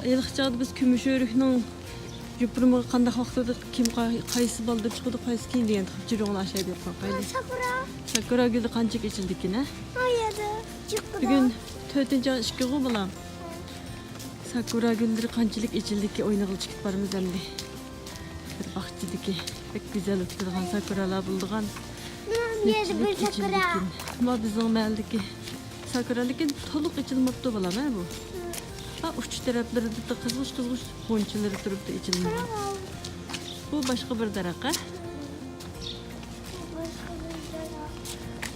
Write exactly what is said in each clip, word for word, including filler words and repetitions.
ھېلىقى چاغدا بىز كۈمۈش ئۆرۈكنىڭ يوپۇرمىقى قانداق ۋاقىتتا كىم قاي-، قايسى بالدۇر چىقىدۇ، قايسى كېيىن دېگەن تېخى جۇرۇڭلار ئاشاي دەپ باقايلى. ساكۇرا. ساكۇرا گۈلى قانچىلىك ئېچىلدىكىن ھە؟ بۈگۈن تۆتىنچى ئاي ئىككىغۇ بالام. ساكۇرا گۈللىرى قانچىلىك ئېچىلدىكى ئوينىغىلى چىقىپ بارىمىز ئەمدى. بىر باغچىدىكى بەك گۈزەل ئۆتكۈزىدىغان ساكۇرالار بولىدىغان. مانا بۇ يەردە بىر ساكۇرا. ما بىزنىڭ مەھەللىدىكى ساكۇرا، لېكىن تولۇق ئېچىلماپتۇ بالام ھە بۇ. ھە، ئۇچ تەرەپلىرىدە قىزغۇچ قىزغۇچ غۇنچىلىرى تۇرۇپتۇ ئېچىلمىغان. بۇ باشقا بىر دەرەخ ھە.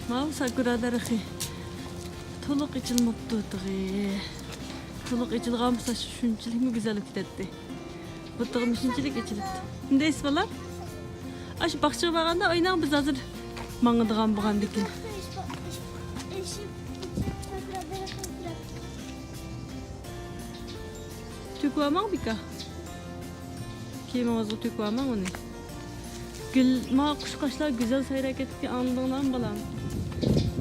ماۋۇ ساكۇرا دەرىخى تولۇق ئېچىلماپتۇ تېخى. تولۇق ئېچىلغان بولسا شۇنچىلىكمۇ گۈزەل كېتەتتى. بۇ تېخىمۇ شۇنچىلىك ئېچىلىپتۇ. ئۇندايسىز بالام؟ ئاشۇ باغچىغا بارغاندا ئويناڭ، بىز ھازىر ماڭىدىغان بولغاندىكىن. تۆكۈۋالماڭ بىكا. كىيىمىڭىزگە تۆكۈۋالماڭ ئۇنى. گۈل، ما قۇشقاچلار گۈزەل سايراپ كەتتىكەن، ئاڭلىدىڭلارمۇ بالام؟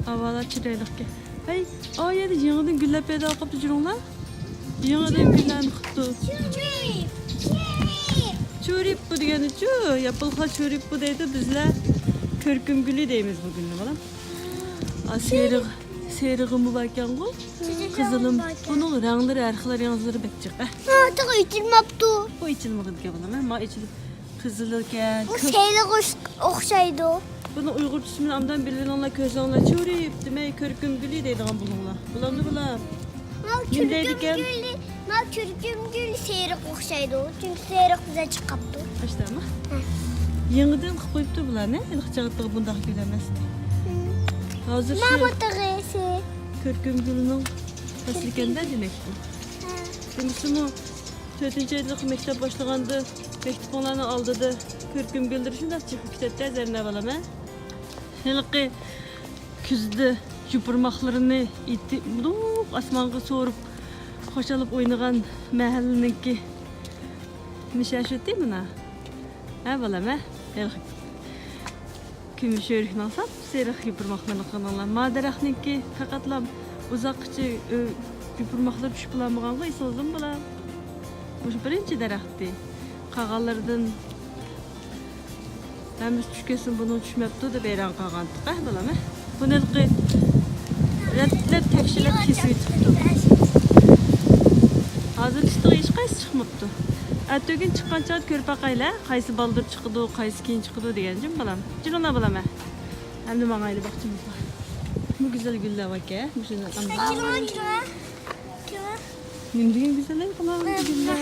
ھاۋالار چىرايلىقكەن. ھەي، ئا يەردە يېڭىدىن گۈللەر پەيدا بولۇپ قاپتۇ، جۇرۇڭلار. يېڭىدىن گۈللەرنى قىپتۇ. چۇرىپ بۇ دېگەنچۇ، ياپونلار چۇرىپ بۇ دەيدۇ، بىزلەر كۆركۈم گۈلى دەيمىز بۇ گۈلنى بالام. ئا، سېرىغ-، سېرىغىمۇ باركەنغۇ؟ قىزىلىم. بۇنىڭ رەڭلىرى، ھەر خىل رەڭلىرى بەك جىق. ھە، تېخى ئېچىلماپتۇ. بۇ ئېچىلمىغىدىكەن بالام، ھە؟ ما ئېچىلىپ قىزىلكەن. بۇ سېرىغا ئوخشايدۇ. بۇنىڭ ئۇيغۇرچىسىنى ئاندىن بىلىۋېلىڭلار، كۆرسەڭلار، چۇرىپ دېمەي، كۆركۈم گۈلى دەيدىغان بولۇڭلار. بولامدۇ بالام؟ ماۋۇ نېمە دەيدىكەن؟ كۆركۈم گۈلى، ماۋۇ كۆركۈم گۈلى سېرىق ئوخشايدۇ. چۈنكى سېرىق بىزدە چىقىپتۇ. ئاشتامۇ؟ ھە. يېڭىدىن قىلىپ قويۇپتۇ بۇلارنى. ھېلىقى چاغدىغۇ بۇنداق گۈل ئەمەستى. ھازىر شۇ ماۋۇ تېخىسى. كۆركۈم گۈلىنىڭ پەسلىكەندە دېمەك بۇ. ھە. بۇنىسىمۇ تۆتىنچى ئايدا مەكتەپ باشلىغاندا مەكتىپىڭلارنىڭ ئالدىدا كۆركۈم گۈللىرى شۇنداق جىق كېتەتتى، زەرنە بالام، ھە؟ ھېلىقى كۈزدە يوپۇرماقلىرىنى ئېتىپ، مۇنداق ئاسمانغا سورۇپ، خۇشاللىق ئوينىغان مەھەللىنىڭكى نىشان شۇتى مانا. ھە، بالام، ھە؟ ھېلىقى كۈمۈش ئۆرۈكنىڭ ساپسېرىق يوپۇرماقلىرىنى قىلىڭلار. ما دەرەخنىڭكى پەقەتلا ئۇزاققىچە، ئۆ-، يوپۇرماقلىرى چۈشۈپ بولالمىغانغۇ، ئېسىڭىزدىمۇ بالام؟ مۇشۇ بىرىنچى دەرەختى. قالغانلىرىدىن ھەممىسى چۈشكەنسىمۇ بۇنىڭ چۈشمەپتۇ دەپ ھەيران قالغانتۇق، ھە، بالام، ھە؟ بۇنى ھېلىقى رەتلەپ، تەكشىلەپ كېسىۋېتىپتۇ. ھازىرچە تېخى ھېچقايسى چىقماپتۇ. ئەتىگۈن چىققان چاغدا كۆرۈپ باقايلى، قايسى بالدۇر چىقىدۇ، قايسى كېيىن چىقىدۇ دېگەن جىم بالام. جىرىڭلار بالام، ھە. ئەمدى ماڭايلى باغچىمىزغا. بۇ گۈزەل گۈللەر باركەن، مۇشۇنى. كىرمە، كىرمە. كىرمە. نېمە دېگەن گۈزەل ئەي، قۇلاقلىرىڭ گۈزەل.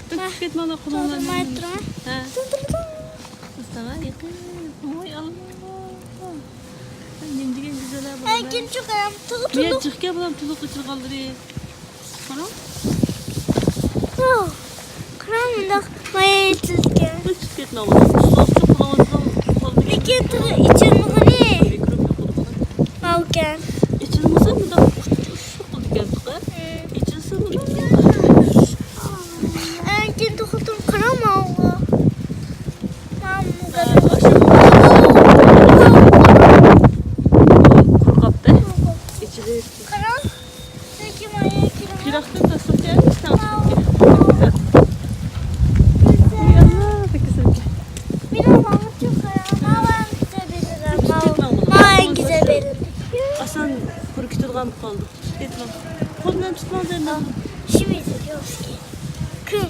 بىر چۈشۈپ كەتمەڭلار قۇلاقلىرىڭ. ھە. تۇرساڭا يېقىن. ۋاي ئاللا. نېمە دېگەن گۈزەل ئەي بۇلار. ئەي، كىم چىقىرام؟ تۇغۇ، بۇ يەر تۇغۇ. جىقكەن بۇلار، تولۇق ئېچىلغانلىرى. قاراڭ. قاراڭ، مۇنداق مايا ئېچىلگەن. بىر چۈشۈپ كەتمەڭلار. قۇلاقلىرىڭ، قۇلاقلىرىڭ. لېكىن تۇغۇ ئېچىلمىغىنى. مىكروب يوقىدىغۇ. ماۋۇكەن. ئېچىلمىسا مۇنداق ئۇچ-، ئۇچۇشلۇق بولىدىكەن تۇغۇ. ئېچىلسا مۇنداق. ئەنكىن توختىتىپ قاراڭ ماۋۇغا. ماۋۇ. قۇرۇقاپتۇ. ئېچىلىپ. قاراڭ. پىراقتىن تاشلاپ كەلدى، ئىشتان چىقىپ كەتتى. ۋاي ئاللا، بەك گۈزەلكەن. ماۋۇ ئەڭ گۈزەل بېرىلدى. ئاسان قۇرۇپ كېتىدىغان بولۇپ قالدى. تۇتۇپ كەتمەڭ. قول بىلەن تۇتماڭ، زەينەپ. كۈن.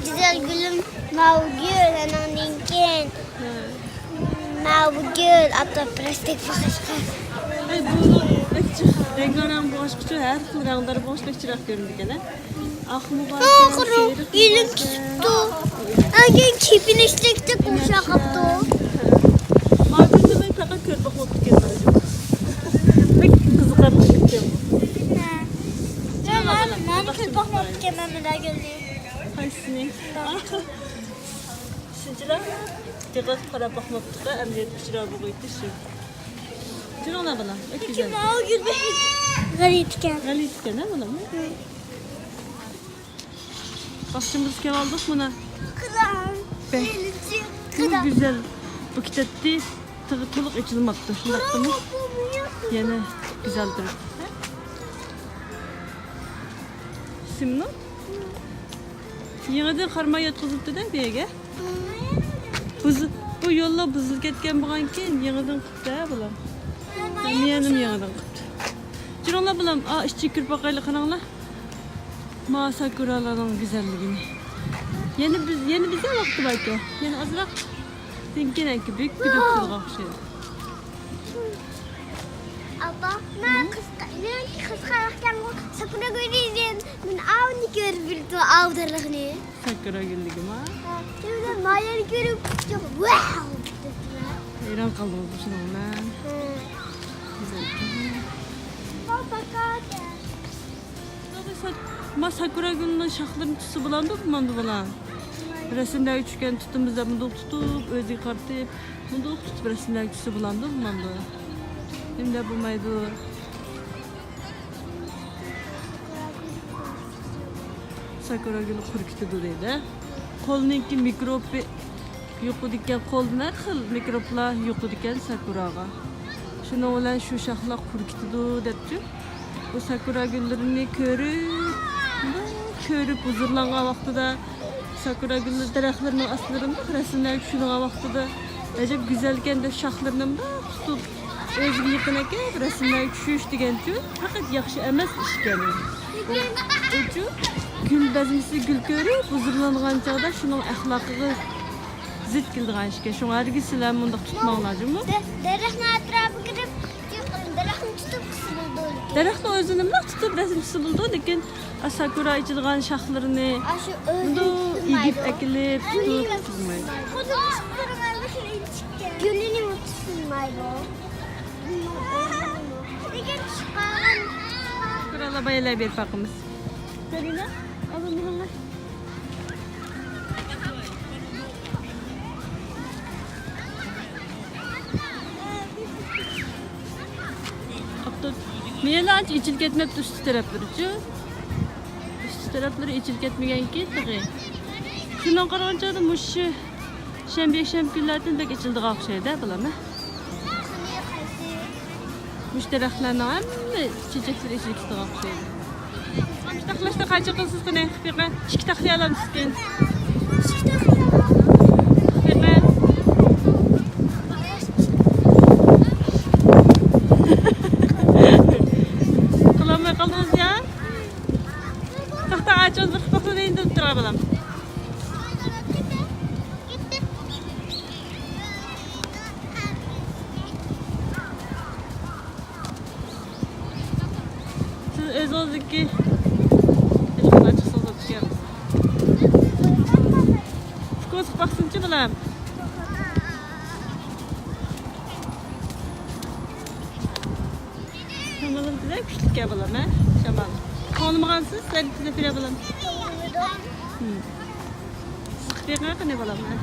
گۈزەل گۈلۈم، ماۋۇ گۈل، ئاناڭدىن كېيىن. ماۋۇ گۈل، ئاپتاپ پىلاستىك بولغاچقا. ئەي، بۇ بەك جىق رەڭگارەڭ بولغاچقىچۇ، ھەر خىل رەڭدار بولغاچ بەك جىراق كۆرۈنىدىكەن، ھە؟ ئاقمۇ بار ئىكەن، سېرىقمۇ بار ئىكەن. ئاكا كېپىنەكتەك ئوخشاپ قاپتۇ. ماۋۇنى مەن پەقەت كۆرۈپ باقماپتىكەنمەن. بەك قىزىقارلىق ئىكەن. ھە. مەن، مەن كۆرۈپ باقماپتىكەنمەن مۇنداق گۈلنى. قايسىنى؟ شۇنچىلا دىققەت قىلىپ قاراپ باقماپتىق-ھە، ئەمدى ئۇچرار بولغۇيتتى شۇ. جۇرۇڭلار بالام، بەك گۈزەل. ماۋۇ گۈل غەلىتىكەن. غەلىتىكەن-ھە بالام؟ ھە. باغچىمىزغا كېلىۋالدۇق مانا. قىلام. بەك گۈزەل. بۇ كېتەتتى. تېخى تولۇق ئېچىلماپتۇ، شۇنداقتىمۇ؟ يەنە گۈزەل تۇرۇپ. سىمنىڭ يېڭىدىن قارماي ياتقۇزۇپتۇ-دە بۇ يەرگە. بۇز-، بۇ يوللار بۇزۇلۇپ كەتكەن بولغانكىن يېڭىدىن قىپتۇ بۇلار. مېنىڭ يېڭىدىن قىپتۇ. جۈرۈڭلار بالام، ئا، ئىچىگە كىرىپ باقايلى، قاراڭلار. ما ساكۇرالارنىڭ گۈزەللىكىنى. يەنە بىز، يەنە بىزنىڭ ۋاقتى باركەن. يەنە ئازراق. سېنىڭكى بۈك كۆرۈپ تۇرغان ئوخشايدۇ. ئاپا، مەن قىزىق-، مېنىڭكى قىزىقارلىقكەنغۇ، ساكۇرا گۈلى دېگەن، مەن ئاۋۇنى كۆرۈپ بىلدىم، ئاۋۇ دەرەخنى. ساكۇرا گۈللۈكىمۇ؟ ھە، شۇنداق مايانى كۆرۈپ، ۋاۋ! ھەيران قالدىڭىزمۇ شۇنىڭغا؟ ھە. گۈزەل. ما ساكۇرا گۈلنىڭ شاخلىرىنى تۇتسا بولامدۇ، بولمامدۇ بالام؟ رەسىملەرگە چۈشكەن تۇتىمىز دەپ مۇنداق تۇتۇپ، ئۆزىگە قارىتىپ، مۇنداق تۇتۇپ رەسىملەرگە چۈشسە بولامدۇ، بولمامدۇ؟ نېمە دەپ بولمايدۇ؟ ساكۇرا گۈلى قۇرۇپ كېتىدۇ دەيدۇ. قولنىڭكى مىكروبى يۇقىدىكەن، قولدىن ھەر خىل مىكروبلار يۇقىدىكەن ساكۇراغا. شۇنىڭ بىلەن شۇ شاخلار قۇرۇپ كېتىدۇ دەپچۇ. بۇ ساكۇرا گۈللىرىنى كۆرۈپ، كۆرۈپ ھۇزۇرلانغان ۋاقتىدا ساكۇرا گۈللىرى دەرەخلىرىنىڭ ئاستىلىرىدا رەسىملەرگە چۈشىدىغان ۋاقتىدا ئەجەب گۈزەلكەن دەپ شاخلىرىنى مۇنداق تۇتۇپ، ئۆزىگە يېقىن ئەكەپ رەسىملەرگە چۈشۈش دېگەنچۇ پەقەت ياخشى ئەمەس ئىشكەن. ئۇچۇ گۈل بەزمىسى گۈل كۆرۈپ ھۇزۇرلانغان چاغدا شۇنىڭ ئەخلاقىغا زىت كېلىدىغان ئىشكەن. شۇڭا ھەرگىز سىلەر مۇنداق تۇتماڭلار جۇمۇ. دە-، دەرەخنىڭ ئەتراپىغا كىرىپ، دەرەخنى تۇتۇپ قىلسا بولىدۇ لېكىن. دەرەخنىڭ ئۆزىنى مۇنداق تۇتۇپ رەسىم تۇتسا بولىدۇ، لېكىن ساكۇرا ئېچىلغان شاخلىرىنى ئاشۇ ئۆزىنى مۇنداق تۇتمايدۇ. ئېگىپ ئەكېلىپ تۇتۇپ تۇرمايدۇ. خۇددى چىقىپ تۇرغاندا خېلى ئىنچىكە. گۈلىنى تۇتمايدۇ. لېكىن چىقارغان. ساكۇرالار بايىلار بېرىپ باقىمىز. سەرىنا، ئالدىن مېڭىڭلار. قاپتۇ. مېۋىلەر ئانچە ئېچىلىپ كەتمەپتۇ ئۈستى تەرەپلىرىچۇ. ئۈستى تەرەپلىرى ئېچىلىپ كەتمىگەنكى تېخى. شۇنىڭغا قارىغانچە مۇشۇ شەنبە، يەكشەنبە كۈنلەردىن بەك ئېچىلىدىغان ئوخشايدۇ، بالام. مۇشۇ دەرەخلەرنىڭ ھەممە چېچەكلىرى ئېچىلىپ كېتىدىغان ئوخشايدۇ. مۇشۇ تاخلاشتا قانچە قىلىسىز قېنى، خەپىقە؟ ئىككى تاخلا ئالامسىز كېيىن. خەپىقە. قىلالماي قالدىڭىز يا؟ تاختا ئاچىڭىز بىر خەپىقە دەيدۇ تۇرغان بالام. سىز ئۆزىڭىزنىڭكى ھېچقانداق چىقسىڭىز ئوتۇشكەنمىز. ئۇكىڭىز باقسۇنچى بالام. شامالىڭ بەك كۈچلۈككەن بالام، ھە؟ شامال. قوغلىمىغانسىز، سىلەرگە تېزلەپ بېرە بالام. ھىم. سىقىپ بېقىڭ قېنى بالام، ھە؟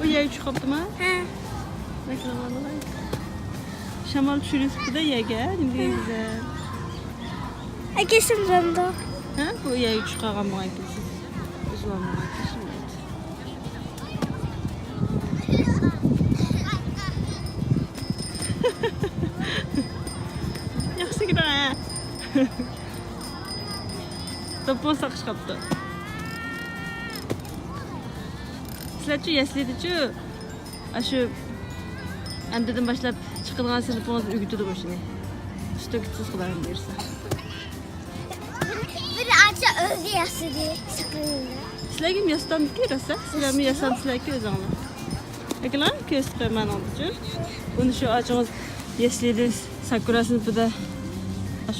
ئۇ يەر چىقىپتىما؟ ھە. شامال چۈشۈرۈۋېتىپتۇ-دە يەرگە، نېمە دېگەن گۈزەل. ئەكەشىم زەندۇ. ھە؟ بۇ يەرگە چۈشۈپ قالغان بولغان ئىكەنسىز. ئۈزۈۋالمىغان ئىكەنسىز. ياخشى كېتىڭ، ھە. توپىڭىز ساقىشىپ قاپتۇ. سىلەرچۇ يەسلىدىچۇ؟ ئاشۇ ئەمدىدىن باشلاپ چىقىدىغان سىنىپىڭىزدا ئۆگىتىدۇ مۇشۇنى. ئۈستۈن كۈتسىز خۇدايىم بۇيرۇسا. بىر ئاچا ئۆزى ياسىدى، سىقىلدى. سىلەرگىمۇ ياسىتامدىكى راسا؟ سىلەرمۇ ياسامسىلەركى ئۆزۈڭلار. ئەكىلەڭ، كۆرسىتىپ قويمانىڭدىچۇ. بۇنى شۇ ئاچىڭىز يەسلىدە ساكۇرا سىنىپىدا،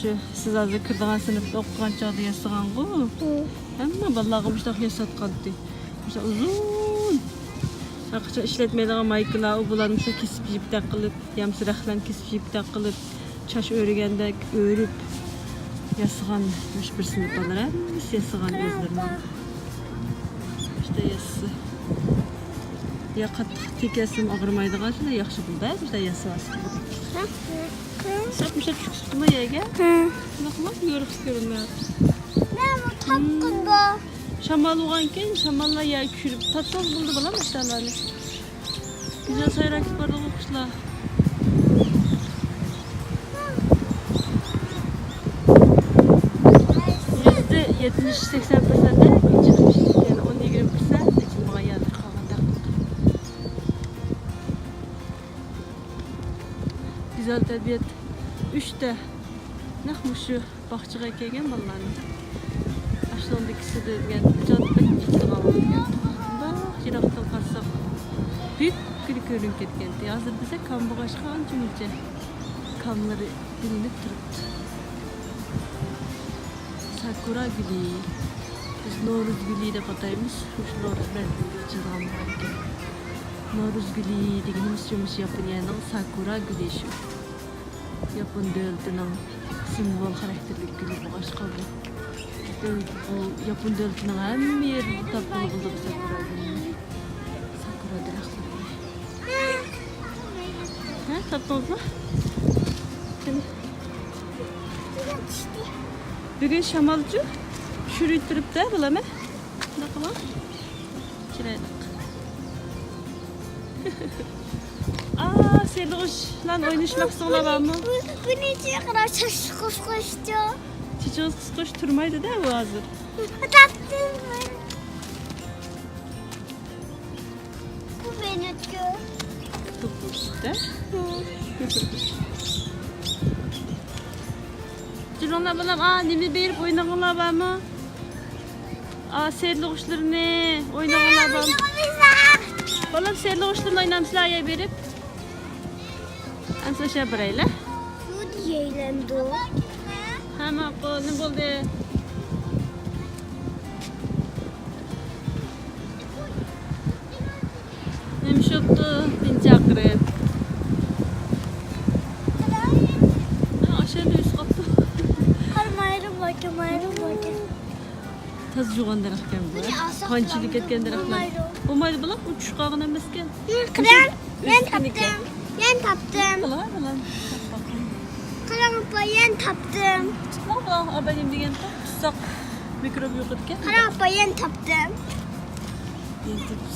شۇ سىز ھازىر كىرىدىغان سىنىپتا ئوقۇغان چاغدا ياسىغانغۇ. ھە. ھەممە بالىلارغا مۇشۇنداق ياساتقانتى. مۇشۇنداق ئۇزۇن، ھەر قاچان ئىشلەتمەيدىغان مايكىلار، ئۇ بۇلارنى مۇشۇنداق كېسىپ يىپتەك قىلىپ، يا بولمىسا رەخلەن كېسىپ يىپتەك قىلىپ، چاچ ئۆرىگەندەك ئۆرۈپ ياسىغان، مۇشۇ بىر سىنىپ بالىلار ھەممىسى ياسىغان ئۆزلىرىنىڭ. ئىشتە ياسىسا. يا قاتتىق تېگىسىمۇ ئاغرىمايدىغان، شۇنداق ياخشى بولدى، مۇشۇنداق ياسىۋالسا. ھە؟ سەپ مۇشۇ چۈشۈپ كېتىپتىما يەرگە؟ ھە. شۇنداقمۇ؟ يورۇق كۆرۈنمەيۋاتىدۇ. مەن بۇ تاپقىندا. شامال بولغانكەن، شاماللار يەرگە چۈشۈرۈپ تاتساڭ بولدى بالام، ئاشۇلارنى. گۈزەل سايراپ كېتىپ بارىدىغۇ قۇشلار. يۈزدە يەتمىش سەكسەن پىرسەنت ئېچىلمىش، يەنى ئون يىگىرمە پىرسەنت ئېچىلمىغان يەردە قالغاندەك. گۈزەل تەبىئەت. ئۈچتە نەق مۇشۇ باغچىغا كەلگەن بالىلارنى. ئاشۇنىڭ دېكىسىدە دېگەن ئىجاد بەك ئېچىلغان بولىدىكەن. مۇنداق يىراقتىن قارىساق، بۈككىلى كۆرۈنۈپ كەتكەنتى. ھازىر بىزە كام بولغاچقا ئانچە-مۇنچە كاملىرى بىلىنىپ تۇرۇپتۇ. ساكۇرا گۈلى. بىز نورۇز گۈلى دەپ ئاتايمىز. مۇشۇ نورۇز مەزگىلىدە ئېچىلىدىغان بولغانىكەن. نورۇز گۈلى دېگىنىمىز شۇ، مۇشۇ ياپونىيەنىڭ ساكۇرا گۈلى شۇ. ياپون دۆلىتىنىڭ سىمۋول خاراكتېرلىك گۈلى بولغاچقا بۇ. بۇ ياپون دۆلىتىنىڭ ھەممە يېرىدە تاپقىلى بولىدۇ بۇ ساكۇرا گۈلىنى. ساكۇرا دەرەخلىرى. ھە، تاپتىڭىزمۇ؟ قېنى. بۈگۈن شامالچۇ چۈشۈرۈپ تۇرۇپتۇ، بالام، ھە؟ شۇنداق قىلىڭ. چىرايلىق. ئا، سېرىلغۇچلارنى ئوينىشىماقچىسىڭلار بارمۇ؟ بۇ، بۇ، بۇنى چېقىرا چاچ قۇسقۇچتۇ. چېچىڭىز قىسقۇچ تۇرمايدۇ-دە بۇ ھازىر. تاپتىم. بۇ مېنىڭكى. توپلىشىشتا. ھە. جۇرۇڭلار بالام، ئا، نېمە بېرىپ ئوينىغىنلار بارمۇ؟ ئا، سېرىلغۇچلىرىنى ئوينىغىنلار بارمۇ؟ بالام، سېرىلغۇچلىرىنى ئوينامسىلەر يەر بېرىپ؟ ئەمسە ئاشۇ بېرەيلى. بۇ دېيەيلەمدۇ. ھە، ماقۇل، نېمە بولدى؟ نېمە ئىش بوپتۇ؟ مېنى چاقىرىپ. ھە، ئاشۇ يەردە ئۆسۈپ قاپتۇ. قارا، مايرىم باركەن، مايرىم باركەن. تازا جۇغان دەرەخكەن بۇ. بۇنى ئالساق قانچىلىك بولامدۇ؟ كەتكەن دەرەخلەر. بولمايدۇ. بولمايدۇ، بۇلار ئۇچۇش قالغان ئەمەسكەن. مم، قاراڭ، يەنە تاپتىم. يەنە تاپتىم. قاراڭ، قاراڭ. قاراڭ، ئاپا، يەنە تاپتىم. تۇتماڭ، بۇلار ئابايىم دېگەن تۇتساق مىكروب يۇقىدىكەن. قاراڭ، ئاپا، يەنە تاپتىم. يەنە تاپتىم.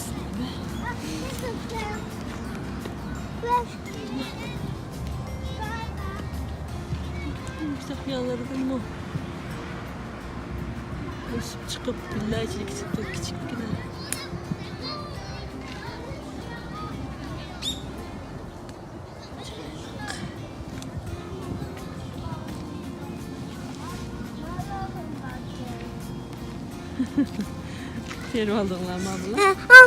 يۈكسەك خىياللىرىدىنمۇ ئۆسۈپ چىقىپ، بىللە ئىچىگە كىچىك، كىچىككىنە. تېرىۋالدىڭلارمۇ بۇلار؟ ھە، ھە.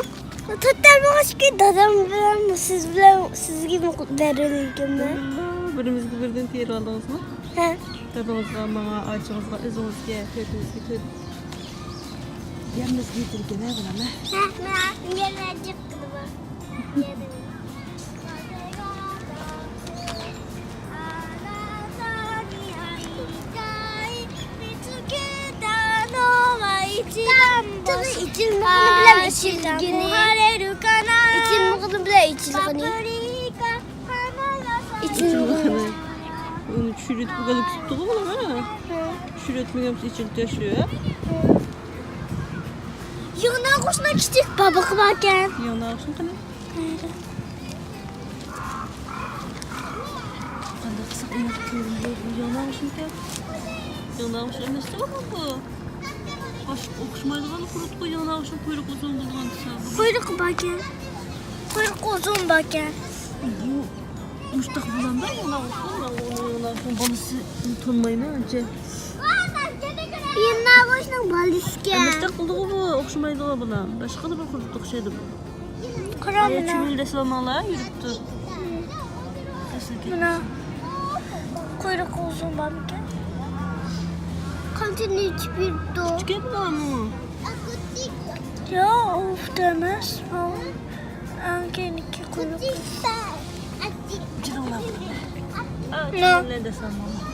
تۆتتە بولغاچقا دادام بىلەن سىز بىلەن سىزگە بېرىلگەنمەن. بىرىمىزگە بىردىن تېرىۋالدىڭىزمۇ؟ ھە. دادىڭىزغا، ماڭا، ئاچىڭىزغا، ئۆزىڭىزگە، تۆتىمىزگە تۆت. يەرمىزگە يېتىدىكەن ھە بۇلار. ھە، مانا يەرمەن جىق قىلىمەن. ئېچىلمىغىنى بىلەن ئېچىلگىنى. ئېچىلمىغىنى بىلەن ئېچىلغىنى. ئېچىلمىغىنى. ئۇنى چۈشۈرۈۋېتىپ بولغانلىق كېتىپتىغۇ بۇلار ھە. چۈشۈرۈۋەتمىگەنمىز ئېچىلدى شۇ. يىڭناغۇچنىڭ كىچىك بابىقى باركەن. يىڭناغۇچنىڭ قېنى؟ قانداق قىلساق ئېنىق كۆرۈنىدۇ؟ بۇ يىڭناغۇچمىكەن؟ يىڭناغۇچ ئەمەستىغۇ بۇ. باشقا ئوخشىمايدىغان قۇرۇتقۇ يىڭناغۇچنىڭ قۇيرۇقى ئۇزۇن بولغان دېسە. قۇيرۇقى باركەن. قۇيرۇقى ئۇزۇن باركەن. بۇ مۇشتاق بولامدا يىڭناغۇچنىڭ، يىڭناغۇچنىڭ بالىسى تونۇمايمەن ئانچە. يىڭناغۇچنىڭ بالىسىكەن. مۇشتاق بولدىغۇ بۇ، ئوخشىمايدىغۇ بۇلار. باشقىلا بىر قۇرۇتقا ئوخشايدۇ بۇ. قارا ئايا مانا. چۈمۈلە دەسسالماڭلار يۈرۈپتۇ. مانا. قۇيرۇقى ئۇزۇن بارمىكەن؟ قانچە نېچە بېرىپتۇ؟ ئىككى بارمۇ؟ ياق، ئۇ ئەمەس. ئەڭ كېيىنكى قۇيرۇق. جىرىڭلاپ. نو. چۈمۈلە دەسسالماڭلار.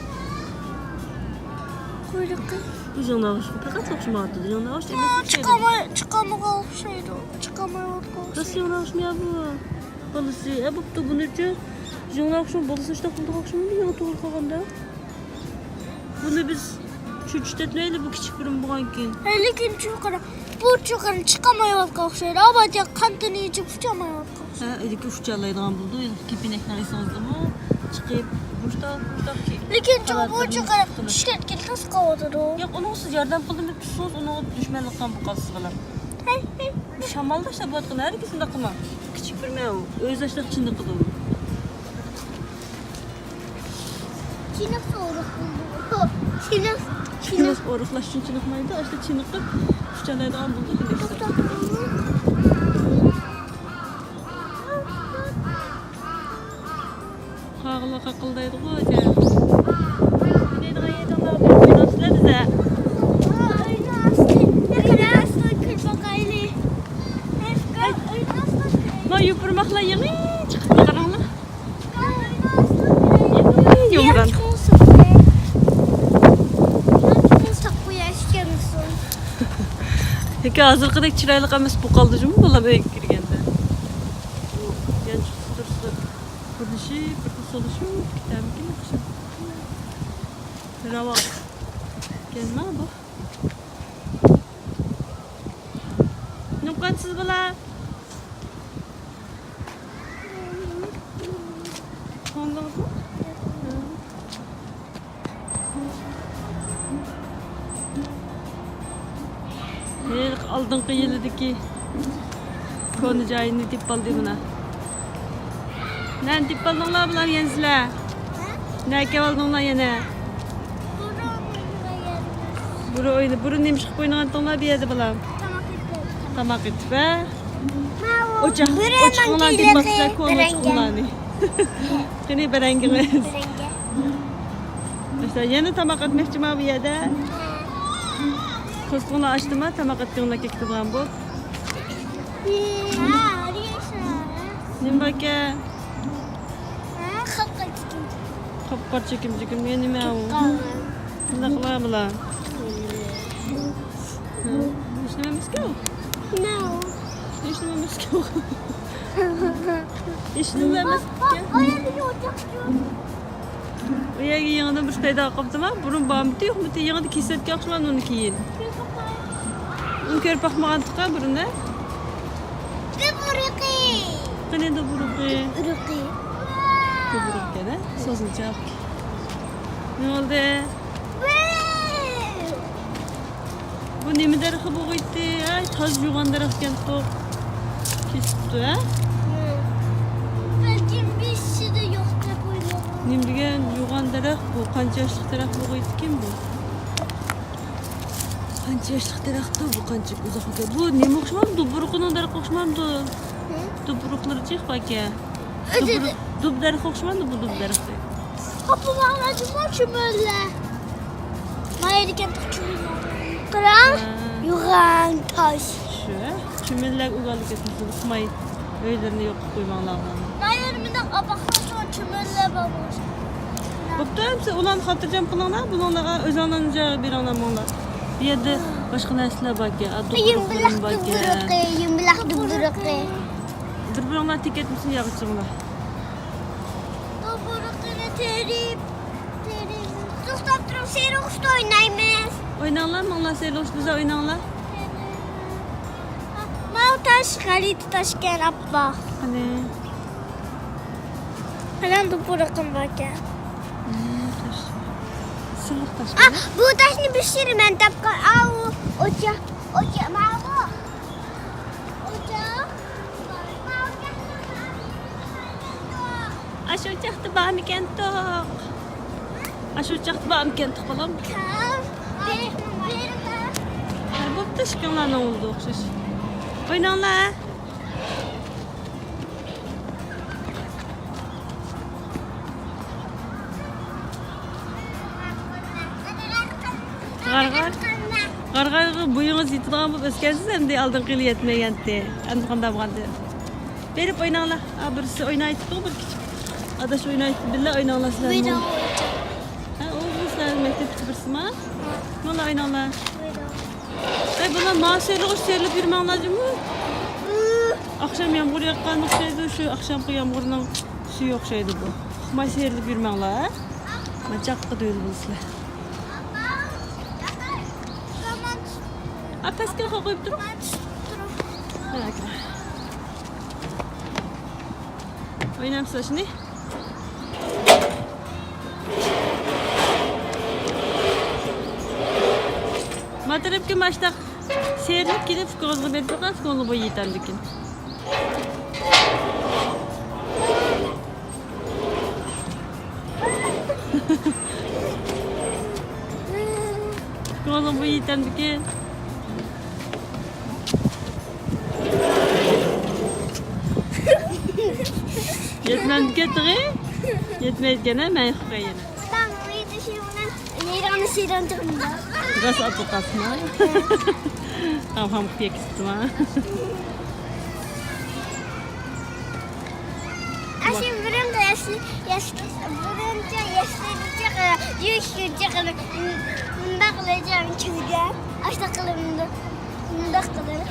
قۇيرۇقى. ئۇزۇن ئاۋۇشقا پەقەت ئوخشىمايۋاتىدۇ. ئۇزۇن ئاۋۇش ئەمەس. چىقالماي، چىقالمىغان ئوخشايدۇ. چىقالمايۋاتقان ئوخشايدۇ. راست ئۇزۇن ئاۋۇشمۇ يا بۇ؟ بالىسى، ئە، بوپتۇ، بۇنىچۇ؟ يىڭناۋۇشنىڭ بالىسى شۇنداق بولىدىغان ئوخشىمامدۇ يېڭى تۇغۇلۇپ قالغاندا؟ بۇنى بىز ئۈچ چۈشتەتمەيلى بۇ كىچىك بىرىم بولغانكىن. ھە، لېكىن چوقۇرا، بۇ چوقۇرا چىقالمايۋاتقان ئوخشايدۇ. ئاۋاتيا قانتىنى ئېچىپ ئۇچالمايۋاتقان. ھە، ئۆيدىكى ئۇچالايدىغان بولدى. كېپىنەكنىڭ ئېسىڭىزدىمۇ؟ چىقىپ، مۇشتاق، مۇشتاق كېيىپ. لېكىن چوقۇرا بۇ چوقۇرا چۈشكەن كېلىپ توسۇپ قالىۋاتىدۇ. ياق، ئۇنىڭغا سىز ياردەم قىلدىمۇ، تۇتسىڭىز ئۇنىڭغا دۈشمەنلىك قىلغان بولۇپ قالىسىز بالام. ھەي، ھەي. بۇ شامالدا ئىشلەپ بولۇۋاتقان ھەرگىز ئۇنداق قىلماڭ. كىچىك بىرمەن ئۇ. ئۆزى ئاشلىق چىندىقىدۇ. چېنىقسا ئورۇق بولىدۇ. چېنىق، چېنىق. چېنىق ئورۇقلاش ئۈچۈن چېنىقمايدۇ. ئاشتا چېنىقىپ، ئۇچالايدىغان بولدى. توختاپ. قاغىلار قاقىلدايدىغۇ ئۆزى. ئوينايدىغان يېرىڭلار بار، ئويناڭسىلەر بىزە. ئۆينىڭ ئاستى، ئۆينىڭ ئاستىغا كىرىپ باقايلى. ئۆينىڭ ئاستىغا كىرەيلى. ما يوپۇرماقلار يېڭى چىقىپتۇ، قاراڭلار. يومران. ياكى ھازىرقىدەك چىرايلىق ئەمەس بولۇپ قالدى جۇمۇ بالام ئۆيگە كىرگەندە. يانچۇقى تۇرسا، بۇرنىشى بىر سولۇشۇپ كېتەرمىكىن ئوخشاپ. راۋاق. كەلمە بۇ. نېمە قىلىۋاتىسىز بالا؟ ھېلىقى ئالدىنقى يىلىدىكى كونا جايىنى تېپىپ ئالدى مانا. نەنى تېپىپ ئالدىڭلار بۇلار يەنە سىلەر؟ ھە؟ نەگە ئالدىڭلار يەنە؟ بۇرۇن ئوينىغان يەرلەر. بۇرۇن ئوينا-، بۇرۇن نېمە ئىش قىلىپ ئوينىغانتىڭلار بۇ يەردە بالام؟ تاماق ئېتىپ. تاماق ئېتىپ، ھە؟ ماۋۇ ئوچاق، بىرەر ئوچىقىڭلارنى ماڭا تېپىپ ئاپسىلەر، كونا بېرەڭگە. ئوچىقىڭلارنى. قېنى بېرەڭگىڭىز. بېرەڭگە. مەسىلەن، يەنە تاماق ئەتمەكچىما بۇ يەردە؟ ھە. قورسىقىڭلار ئاچتىما؟ تاماق ئەتكىنىڭلار كېتىدىغان بۇ. ھە، ھە. نېمە باركەن؟ ھە، قاپقارا چېكىم. قاپقارا چېكىم، چېكىم. يەنە نېمە ئۇ؟ قاپقارا. بۇنداقلار بۇلار. ھە، ھېچ نېمە ئەمەسكەن ئۇ. نو. ھېچ نېمە ئەمەسكەن ئۇ. ھېچ نېمە ئەمەسكەن. ئۇ يەرگە يېڭىدىن بىر پەيدا قىلىپتىما؟ بۇرۇن بارمىدى، يوقمىدى، يېڭىدا كېسىۋەتكەن ئوخشىمامدۇ ئۇنى كېيىن؟ ئۇنى كۆرۈپ باقمىغانتۇققا بۇرۇن، ھە؟ دۇب ئۇرۇقى. قېنى دۇب ئۇرۇقى؟ دۇب ئۇرۇقى. دۇب ئۇرۇقى ئىكەن، ھە؟ سوزۇلچاق. نېمە بولدى؟ ۋاي! بۇ نېمە دەرىخى بولغىيتتى؟ ھەي، تازا يوغان دەرەخ ئىكەنتۇق. كېسىپتۇ، ھە؟ بەلكىم بېشىدا يوق دەپ ئويلىغان. نېمە دېگەن يوغان دەرەخ بۇ؟ قانچە ياشلىق دەرەخ بولغىيتتىكىن بۇ؟ قانچە ياشلىق دەرەختۇ بۇ، قانچە ئۇزاق ئىكەن. بۇ نېمە ئوخشىمامدۇ؟ دۇبۇرۇقىنىڭ دەرىخى ئوخشىمامدۇ؟ ھە؟ دۇبۇرۇقلىرى جىق باركەن. ئۆزى دۇبۇرۇق، دۇب دەرىخى ئوخشىمامدۇ بۇ دۇب دەرىخى؟ قاپلىماڭلار جۇمۇ چۈمۈلە. مايا دېگەن چۈمۈلە. قاراڭ، ھە. يوغان تاش. شۇ، چۈمۈلە ئۇگالىپ كەتمىسۇن، ئۇقماي ئۆيلىرىنى يوق قىلىپ قويماڭلار ئۇلارنى. مايا مۇنداق ئاپاقلار چۈمۈلە بار بولسا. بوپتۇ، ئەمسە ئۇلارنى خاتىرجەم قىلىڭلار، بۇنىڭلارغا ئۆزۈڭلارنى جايىغا بېرىڭلار، ماڭلار. بۇ يەردە باشقا نەرسىلەر باركەن، ئا، يۇمبىلاق دوپپىلىرىم باركەن. دۇبۇرۇقى، يۇمبىلاق دۇبۇرۇقى. بىر-بىرىڭلار تېگىپ كەتمىسۇن ياغىچىڭلار. دۇبۇرۇقىنى تېرىپ، تېرىپ. توختاپ تۇرۇڭ، سېرىق ئۇچتا ئوينايمىز. ئويناڭلار، ماڭلار سېرىق ئۇچتا ئويناڭلار. ماۋۇ تاش غەلىتە تاشكەن، ئاپپاق. قېنى؟ قاراڭ، دۇبۇرۇقۇم باركەن. ھىم، تاش. سىلىق تاش. ئا، بۇ تاشنى بىشىرىمەن دەپ قال. ئاۋۇ ئوچاق، ئوچاق، ماۋۇ. ئوچاق. ماۋۇ ئوچاقتا بارمىكەن؟ ئاشۇ ئوچاقتا بارمىكەنتۇق؟ ئاشۇ ئوچاقتا بارمىكەنتۇق، بالام؟ ھە، بوپتۇ، ئىككىڭلارنىڭ ئوغلىدا ئوخشاش. ئويناڭلار. غارغار. غارغارغا بويىڭىز يېتىدىغان بولۇپ ئۆسكەنسىز، ئەمدى ئالدىنقى يىلى يەتمەيدىكەنتى. ئەمدى قانداق بولغاندى؟ بېرىپ ئويناڭلار. ئا، بىرسى ئوينايتتىغۇ، بىر كىچىك ئاداش ئوينايتتى. بىللە ئويناڭلار سىلەرمۇ. ھە، ئۇ سىلەر مەكتەپتىكى بىرسىما؟ مانا ئويناڭلار. ئەي، بالام، ماڭا سېرىلغۇچ سېرىلىپ يۈرمەڭلار جۇمۇ. ئاخشام يامغۇر ياغقان ئوخشايدۇ، شۇ ئاخشامقى يامغۇرنىڭ سۈيى ئوخشايدۇ بۇ. ئۇقماي سېرىلىپ يۈرمەڭلار، ھە؟ مانا چاققا دۆل بولىسىلەر. ئا، پەسكە قويۇپ تۇرۇڭ. ئوينامسىز شۇنى؟ ما تەرەپكە ماشتاق سېرىلىپ كېلىپ، ئۇكىڭىزغا بېرىپ بېقىڭ، ئۇكىڭىزغا بويى يېتەمدىكىن. ئۇكىڭىزغا بويى يېتەمدىكىن. يەتمەمدىكەن تېخى. يەتمەيدىكەن ھە، مەن يۇقىرى يەنە. ئۇدام ئۇيدۇشۇمنىڭ يېرىڭنى سىيرانچىغىمدا. راست ئاتۇقاسما؟ ھام ھام قىيا كىستىما؟ ئاشۇ بۇرۇنقى ياش، ياش، بۇرۇنچە ياشلىرىچە يۈرۈشكىچە مۇنداق قىلىپ كىرگەن. ئاشۇنداق قىلىپ مۇنداق، مۇنداق قىلىپ.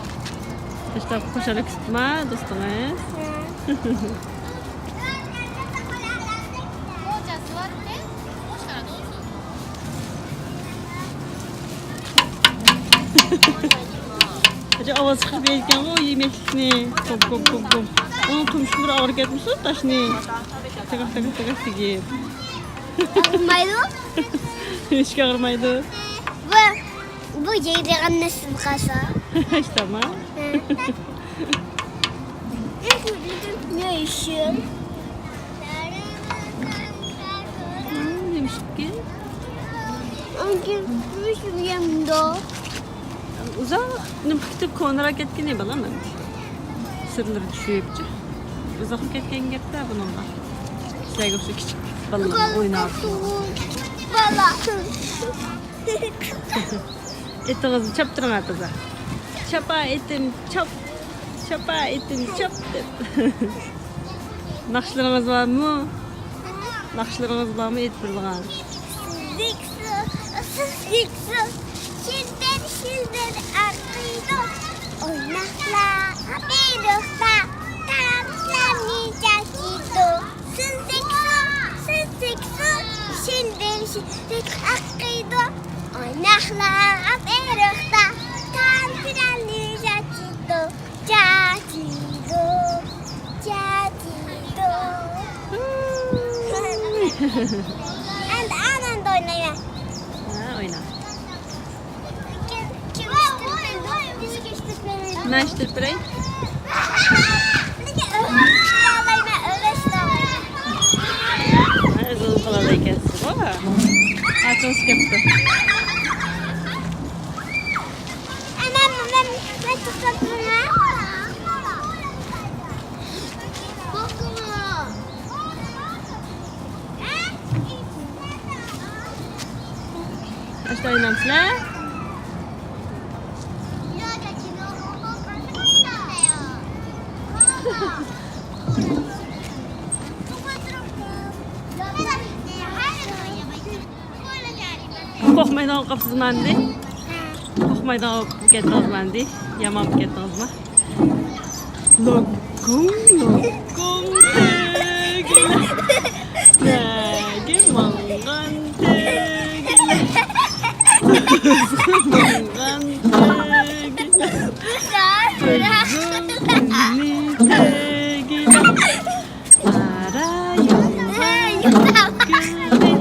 ئاشۇنداق خۇشال كىستىما دوستىڭىز؟ ھە. ئاجا ئاۋاز چىقىرىپ يەيدىكەنغۇ يېمەكلىكنى. كوم، كوم، كوم، كوم. ئۇنىڭ تۇمشۇقلىرى ئاغرىپ كەتمىسۇن، تاشنى. تاكاق، تاكاق، تاكاق دېگەن. ئاغرىمايدۇ. ھېچكى ئاغرىمايدۇ. بۇ، بۇ يەيدىغان نەرسىدىن قالسا. تامام. ھە. Ne işim? Hmm, demiştik ki. Anki bir yanında. ئۇزاق نېمە كۈتۈپ كونىراپ كەتكىنى بالام ئەمدى. سىرلىرى چۈشۈپ. ئۇزاق كەتكەن گەپتە بۇنىڭغا. سىلەرگە ئوخشاش كىچىك بالىلار ئويناپ. بالا. ئېتىڭىزنى چاپتۇرۇڭ ئاتىزا. چاپا ئېتىم چاپ، چاپا ئېتىم چاپ دەپ. ناخشىلىرىڭىز بارمۇ؟ ناخشىلىرىڭىز بارمۇ ئېيتىپ بېرىدىغان؟ سىزىكسۇ، سىزىكسۇ، شىلدىر شىلدىر ئاقىدۇ. ئويناقلار ئېرىقتا تامچىلارنى چاچىدۇ. سىزىكسۇ، سىزىكسۇ، شىلدىر شىلدىر ئاقىدۇ. ئويناقلار ئېرىقتا تامچىلارنى چاچىدۇ. چاچىدۇ، چاچىدۇ. ئەمدى ئانامدا ئوينايمەن. ھە، ئوينا. مەن ئىشلىتىپ بېرەي. ھە، زۇل قىلالايكەنسىزغۇ. ئاچىڭىز كەپتۇ. ئاشتا ئوينامسىلەر؟ قورقمايدىغان بولۇپ قاپسىزمۇ ئەمدى؟ قورقمايدىغان بولۇپ كەتتىڭىزمۇ ئەمدى؟ يامان بولۇپ كەتتىڭىزمۇ؟ لوككوڭ، لوككوڭ تۆگىلەر. نەگە ماڭغان تۆگىلەر؟ قىزغا ماڭغان تۆگىلەر. قىزىل تۆگىلەر. ئارا يولغا تۆكۈلدى،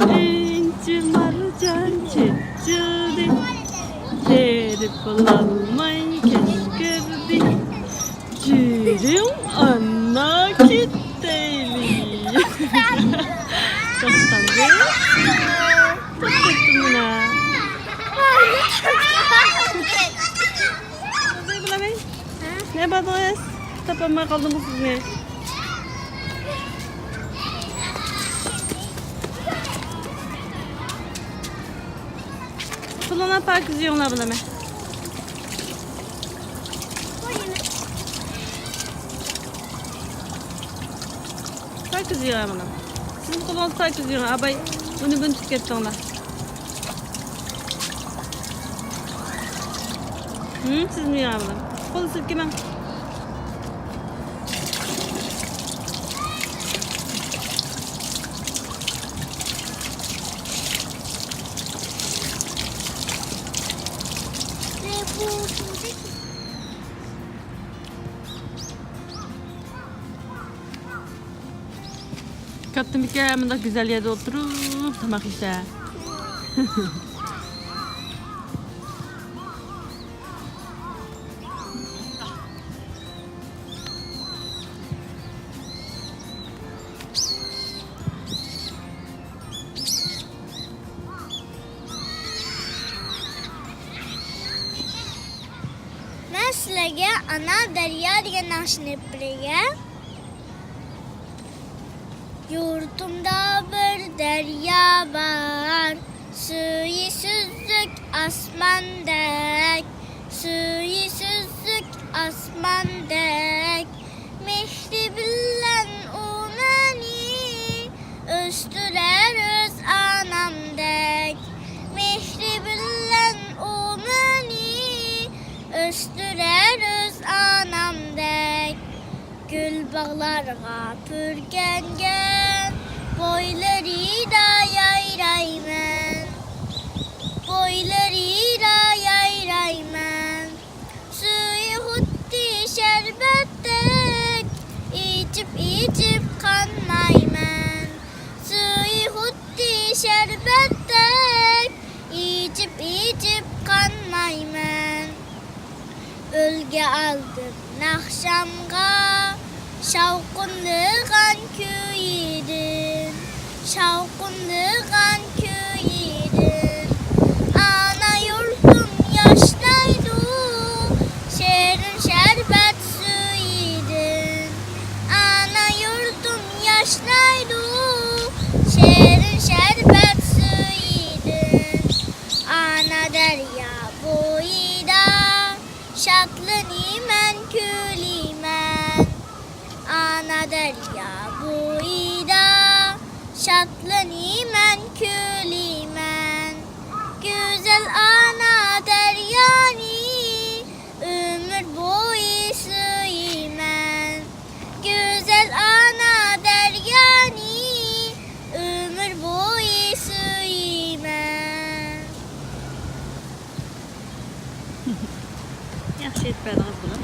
ئىنچە مارجان چېچىلدى، تېرىپ بولالماي كەچ كىردى. جۈرۈڭ ئانا كېتەيلى. توختامدى. توختاپتۇ مانا. نېمە بولدىڭىز؟ تاپالماي قالدىمغۇ سىزنى. پۇلۇڭلار پاكىز يۇيۇڭلار بىلەن. پاكىز يۇيۇڭ مانا. سىزنىڭ قولىڭىز پاكىز يۇيۇڭ. ئاباي، ئۇنى بۇنى تۇتۇپ كەتتىڭلار. ھىم، سىزمۇ يا بۇلار. قول سىلكىمەڭ. ياپتىمىكەن مۇنداق گۈزەل يەردە ئولتۇرۇپ تاماق يېسە؟ مەن سىلەرگە ئانا دەريا دېگەن ناخشىنى ئېيتىپ بېرەي. يۇرتۇمدا بىر دەريا بار، سۈيى سۈزۈك ئاسماندەك، سۈيى سۈزۈك ئاسماندەك. مېھرى بىلەن ئۇ مېنى ئۆستۈرەر ئۆز ئانامدەك، مېھرى بىلەن ئۇ مېنى ئۆستۈرەر ئۆز ئانامدەك. گۈل باغلارغا پۈركەنگەن، بويلىرىدا يايرايمەن، بويلىرىدا يايرايمەن. سۈيى خۇددى شەربەتتەك، ئىچىپ، ئىچىپ قانمايمەن. سۈيى خۇددى شەربەتتەك، ئىچىپ، ئىچىپ قانمايمەن. ئۈلگە ئالدىم ناخشامغا، شاۋقۇنلىغان كۈيىدىن، شاۋقۇنلىغان كۈيىدىن. ئانا يۇرتۇم ياشنايدۇ، شېرىن شەربەت سۈيىدىن. ئانا يۇرتۇم ياشنايدۇ، شېرىن شەربەت سۈيىدىن. ئانا دەريا بويىدا شادلىنىمەن، كۈلىمەن. ئانا دەريا بويىدا شادلىنىمەن، كۈلىمەن. گۈزەل ئانا دەريانى ئۆمۈر بويى سۆيىمەن. گۈزەل ئانا دەريانى ئۆمۈر بويى سۆيىمەن. ياخشى ئېيتىپ بەردىڭىز بۇنى.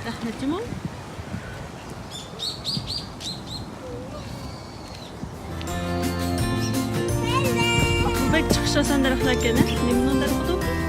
رەھمەت جۇمۇ. بۇ بەك چىقىش ئاسان دەرەخلەر ئىكەن، ھە؟ نېمىنىڭ دەرىخىدۇ؟